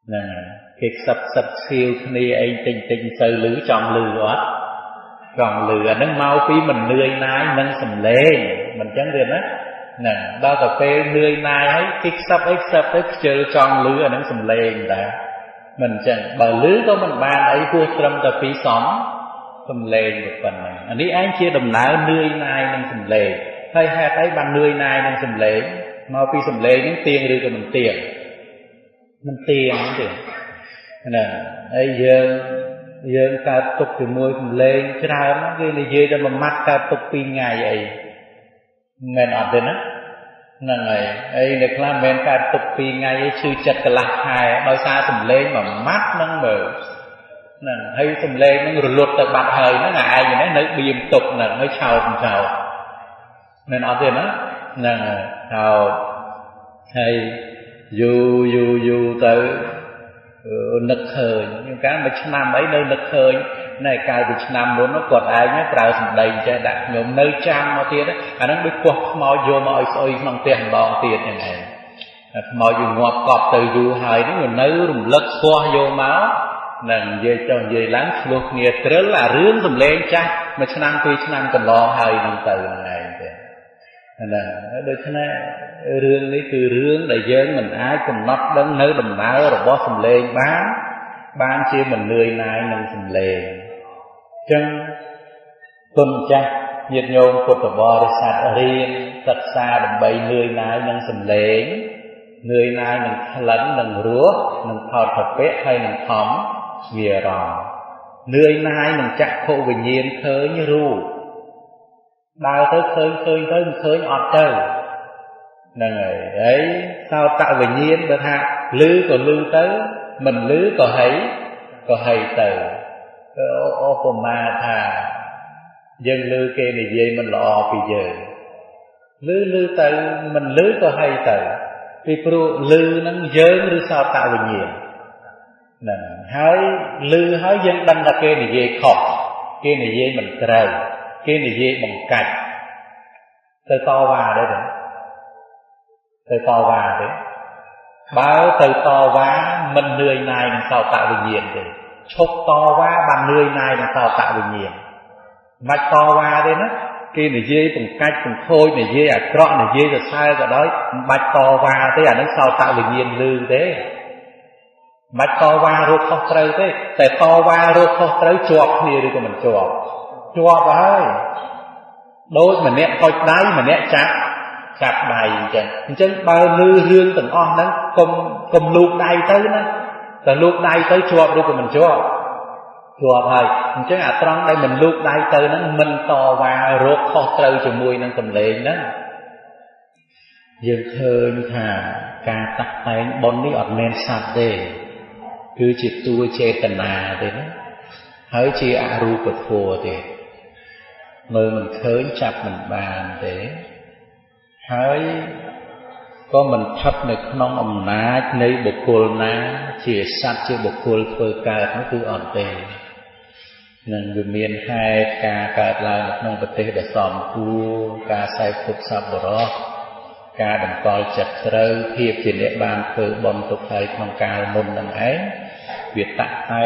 ហ្នឹងគេខ្សឹបខ្សឹបសៀវគ្នាអីតិចតិចសូវលឺចង់លឺអត់ចង់លឺអាហ្នឹងមកពីមិននឿយណាយនឹងសំឡេងមិនចឹងទេណាហ្នឹងដល់ទៅពេលនឿយណាយហើយគេខ្សឹបអីខ្សឹបទៅខ្ជិលចង់លឺអាហ្នឹងសំឡេងដែរមិនចឹងបើលឺក៏មិនបានអីហួសត្រឹមតែពីសំឡេងប៉ុណ្ណឹងអានេះឯងជាដំណើរនឿយណាយនឹងសំឡេងហើយហេតុអីបាននឿយណាយនឹងសំឡេងមកពីសំឡេងហ្នឹងទៀងឬក៏មិនទៀងមិនទៀងទេណាហើយយើងកើតទុកជាមួយសំឡេងច្រើនគេនិយាយតែមួយម៉ាត់កើតទុក2ថ្ងៃអីមិនអត់ទេណាហ្នឹងហើយអីនៅខ្លះមិនមែនកើតទុក2ថ្ងៃអីឈឺចិត្តកន្លះខែដោយសារសំឡេងមួយម៉ាត់ហ្នឹងមើលហ្នឹងហើយសំឡេងហ្នឹងរលត់ទៅបាត់ហើយហ្នឹងអាឯងនេះនៅបៀមទុកហ្នឹងហើយឆោតឆោតមិនអត់ទេណាហ្នឹងហើយឆោតហើយយូរយូរយូរទៅនឹកឃើញកាលមួយឆ្នាំអីនៅនឹកឃើញណែកាលពីឆ្នាំមុននោះគាត់ឯងប្រើសម្ដីចេះដាក់ខ្ញុំនៅចាំមកទៀតអាហ្នឹងដូចពោះខ្មោចយកមកឲ្យស្អុយក្នុងផ្ទះម្ដងទៀតហ្នឹងឯងខ្មោចវាងាប់កប់ទៅយូរហើយហ្នឹងវានៅរំលឹកពោះយកមកនឹងនិយាយចុះនិយាយឡើងឆ្លោះគ្នាត្រិលអារឿងសំឡេងចាស់មួយឆ្នាំពីរឆ្នាំកន្លងហើយហ្នឹងទៅហ្នឹងឯងទេហ្នឹងដូច្នេះរឿងនេះគឺរឿងដែលយើងមិនអាចកំណត់ដឹងនៅដំណើររបស់សំឡេងបានបានជាមិននឿយណាយនឹងសំឡេងអញ្ចឹងគុណចាស់ញាតិញោមពុទ្ធបរិស័ទរៀនសិក្សាដើម្បីនឿយណាយនឹងសំឡេងនឿយណាយនឹងក្លិននឹងរសនឹងផោតពៈហើយនឹងធម្មវារម្មណ៍នឿយណាយនឹងចក្ខុវិញ្ញាណឃើញរូបដើរទៅឃើញឃើញទៅមិនឃើញអត់ទៅហ្នឹងហើយហើយសោតវិញ្ញាណបើថាលឺក៏លឺទៅមិនលឺក៏ហីក៏ហីទៅឧបមាថាយើងលឺគេនិយាយមិនល្អពីយើងលឺលឺទៅមិនលឺក៏ហីទៅពីព្រោះលឺនឹងយើងឬសោតវិញ្ញាណហ្នឹងហើយលឺហើយយើងដឹងថាគេនិយាយខុសគេនិយាយមិនត្រូវគេនិយាយបង្កាច់ទៅតវ៉ាដែរទៅតវ៉ាទេបើទៅតវ៉ាមិននឿយណាយនឹងសោតវិញ្ញាណទេឈប់តវ៉ាបាននឿយណាយនឹងសោតវិញ្ញាណមិនតវ៉ាទេណាគេនិយាយបង្កាច់បង្ខូចនិយាយអាក្រក់និយាយសរសើរក៏ដោយមិនបាច់តវ៉ាទេអានឹងសោតវិញ្ញាណលឺទេមិនតវ៉ារកខុសត្រូវទេតែតវ៉ារកខុសត្រូវជាប់គ្នាឬក៏មិនជាប់ជាប់ហើយដូចម្នាក់ហុចដៃម្នាក់ចាប់ចាប់ដៃអញ្ចឹងបើលឺរឿងទាំងអស់ហ្នឹងកុំលូកដៃទៅណាតែលូកដៃទៅជាប់ឬក៏មិនជាប់ជាប់ហើយអញ្ចឹងអាត្រង់ដែលមិនលូកដៃទៅហ្នឹងមិនតវ៉ារកខុសត្រូវជាមួយនឹងសម្លេងហ្នឹងយើងឃើញថាការតាក់តែងបុណ្យនេះអត់មែនសត្វទេគឺជាតួចេតនាទេណាហើយជាអរូបធម៌ទេមើលមិនឃើញចាប់មិនបានទេហើយក៏មិនស្ថិតនៅក្នុងអំណាចនៃបុគ្គលណាជាសត្វជាបុគ្គលធ្វើកើតនោះគឺអត់ទេនឹងវាមានហេតុការកើតឡើងនៅក្នុងប្រទេសដែលសមគួរការសេពគប់សប្បុរសការតម្កល់ចិត្តត្រូវភាពជាអ្នកបានធ្វើបុណ្យទុកហើយក្នុងកាលមុននឹងឯងវាតាក់តែ